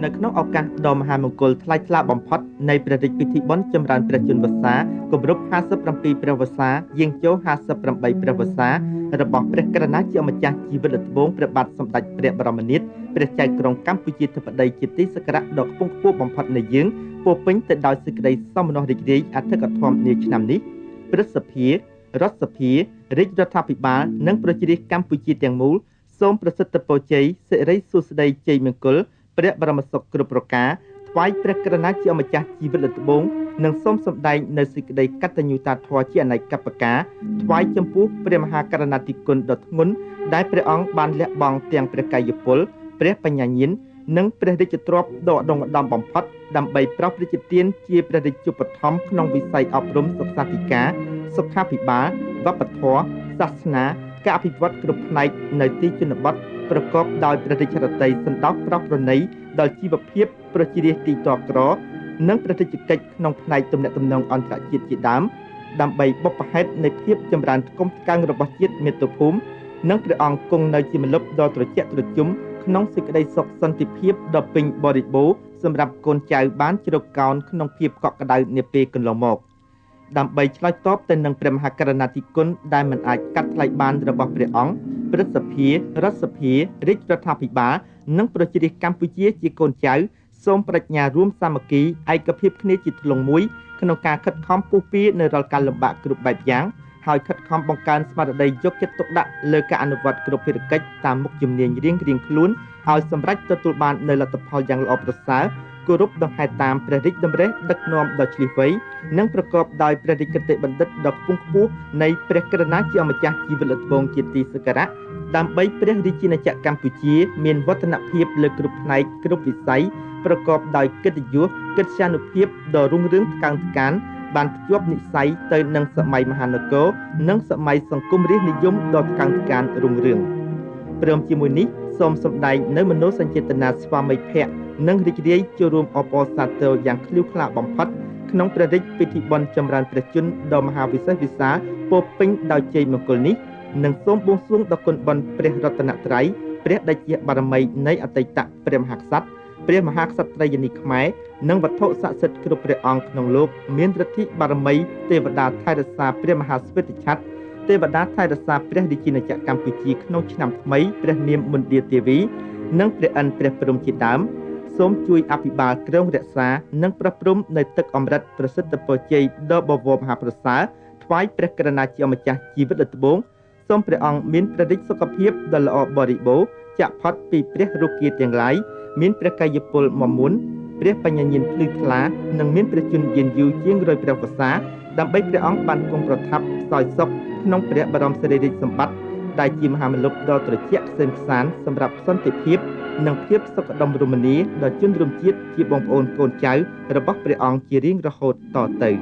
នៅក្នុងឱកាសដ៏មហាមង្គលថ្លៃថ្លាបំផុតនៃព្រះរាជពិធីបុណ្យចម្រើនព្រះជន្មវស្សាគម្រប់57ព្រះវស្សាយាងចូល58ព្រះវស្សារបស់ព្រះករុណាជាម្ចាស់ជីវិតល្ត្បូងព្រះបាទសម្ដេចព្រះបរមនាថព្រះចៅក្រងកម្ពុជាធិបតីជាទីសក្ការៈដ៏ខ្ពង់ខ្ពស់បំផុតនៃយើងពោពេញទៅដោយសេចក្តីសោមនស្សរីករាយអធិកធមនាឆ្នាំនេះព្រឹទ្ធសភារដ្ឋសភារាជរដ្ឋាភិបាលនិងប្រជារាស្ត្រកម្ពុជាទាំងមូលសូមប្រសិទ្ធពរជ័យសិរីសួស្តីជ័យមង្គលព្រះបរមសុខគ្រប់ប្រការថ្វាយព្រះករុណាជាម្ចាស់ជីវិតល្ត្បូងនិងសូមសម្ដែងនៅសេចក្តីកតញ្ញូតាធម៌ជាអនេកបការថ្វាយចំពោះព្រះមហាករុណាធិគុណដ៏ធ្ងន់ដែលព្រះអង្គបានលះបង់ទាំងព្រះកាយពលព្រះបញ្ញាញាណនិងព្រះរាជទ្រព្យដ៏ឧត្តមឧត្តមបំផុតដើម្បីប្រោសព្រះរាជទានជាព្រះរាជូបត្ថម្ភក្នុងវិស័យអប់រំសិក្សាធិការសុខាភិបាលវប្បធម៌សាសនាការអភិវឌ្ឍគ្រប់ផ្នែកនៅទីជនបទប្រកបដោយព្រះរាជរតីសន្តោសក្រោសប្រណីដល់ជីវភាពប្រជារាស្ត្រទីតក្រនិងព្រះរាជកិច្ចក្នុងផ្នែកទំនាក់ទំនងអន្តរជាតិជាដើមដើម្បីបុព្វហេតុនៃភាពចម្រើនថ្កុំថ្កើងរបស់ជាតិមាតុភូមិនិងព្រះអង្គគង់នៅជាម្លប់ដ៏ត្រជាក់ត្រជុំក្នុងសេចក្តីសុខសន្តិភាពដ៏ពេញបរិបូរណ៍សម្រាប់កូនចៅបានជ្រកកោនក្នុងភាពកក់ក្ដៅនាពេលកន្លងមកដើម្បីឆ្លើយតបទៅនឹងព្រះមហាករុណាធិគុណដែលមិនអាចកាត់ថ្លៃបានរបស់ព្រះអង្គព្រឹទ្ធសភារដ្ឋសភារាជរដ្ឋាភិបាលនិងប្រជារាស្ត្រកម្ពុជាជាកូនចៅសូមប្រាជ្ញារួមសាមគ្គីឯកភាពគ្នាជាធ្លុងមួយក្នុងការខិតខំពុះពៀនៅរាល់ការលំបាកគ្រប់បែបយ៉ាងហើយខិតខំបង្កើនស្មារតីយកចិត្តទុកដាក់លើការអនុវត្តគ្រប់ភារកិច្ចតាមមុខជំនាញរៀងៗខ្លួនឲ្យសម្រេចទទួលបាននូវលទ្ធផលយ៉ាងល្អប្រសើរគោរពដង្ហែតាមព្រះរាជតម្រិះដឹកនាំដ៏ឈ្លាសវៃនិងប្រកបដោយព្រះរាជគតិបណ្ឌិតដ៏ខ្ពង់ខ្ពស់នៃព្រះករុណាជាម្ចាស់ជីវិតល្ត្បូងជាទីសក្ការៈដើម្បីព្រះរាជាណាចក្រកម្ពុជាមានវឌ្ឍនភាពលើគ្រប់ផ្នែកគ្រប់វិស័យប្រកបដោយកិត្តិយសកិត្យានុភាពដ៏រុងរឿងថ្កើងថ្កានបានភ្ជាប់និស្ស័យទៅនឹងសម័យមហានគរនិងសម័យសង្គមរាស្ត្រនិយមដ៏ថ្កើងថ្កានរុងរឿងព្រមជាមួយនេះសូមសម្ដែងនៅមនោសញ្ចេតនាស្វាមីភក្តិនិងរីករាយចូលរួមអបអរសាទរយ៉ាងឃ្លាវខ្លាបំផុតក្នុងព្រះរាជពិធីបុណ្យចម្រើនព្រះជន្មដ៏មហាវិសេសវិសាលពោពេញដោយជ័យមង្គលនេះនិងសូមបួងសួងដល់គុណបុណ្យព្រះរតនត្រ័យព្រះតេជបារមីនៃអតីតព្រះមហាក្សត្រព្រះមហាក្សត្រីយនីខ្មែរនិងវត្ថុស័ក្តិសិទ្ធិគ្រប់ព្រះអង្គក្នុងលោកមានឫទ្ធិបារមីទេវតាថែរក្សាព្រះមហាស្វេតឆត្រទេវតាថែរក្សាព្រះរាជាណាចក្រកម្ពុជាក្នុងឆ្នាំថ្មីព្រះនាមមន្ទាទេវីនិងព្រះឥន្ទព្រះព្រហ្មជាដើមសូមជួយអភិបាលគ្រងរក្សានិងប្រព្រំនៅទឹកអម្រឹតប្រសិទ្ធពរជ័យដ៏បវរមហាប្រសើរថ្វាយព្រះករុណាជាម្ចាស់ជីវិតល្ត្បូងសូមព្រះអង្គមានព្រះរាជសុខភាពដ៏ល្អបរិបូរណ៍ចាក់ផុតពីព្រះរោគាទាំងឡាយមានព្រះកាយពលមមុនព្រះបញ្ញាញាណភ្លឺថ្លានិងមានព្រះជន្មយានយូរជាង100ព្រះវស្សាដើម្បីព្រះអង្គបានគង់ប្រថាប់សោយសុខក្នុងព្រះបរមសិរីរាជសម្បត្តិដែលជាមហាមលុបដ៏ត្រជាក់ក្សេមក្សាន្តសម្រាប់សន្តិភាពនិងភាពសុខដុមរមនាដល់ជនរួមជាតិជាបងប្អូនកូនចៅរបស់ព្រះអង្គជារៀងរហូតតទៅ។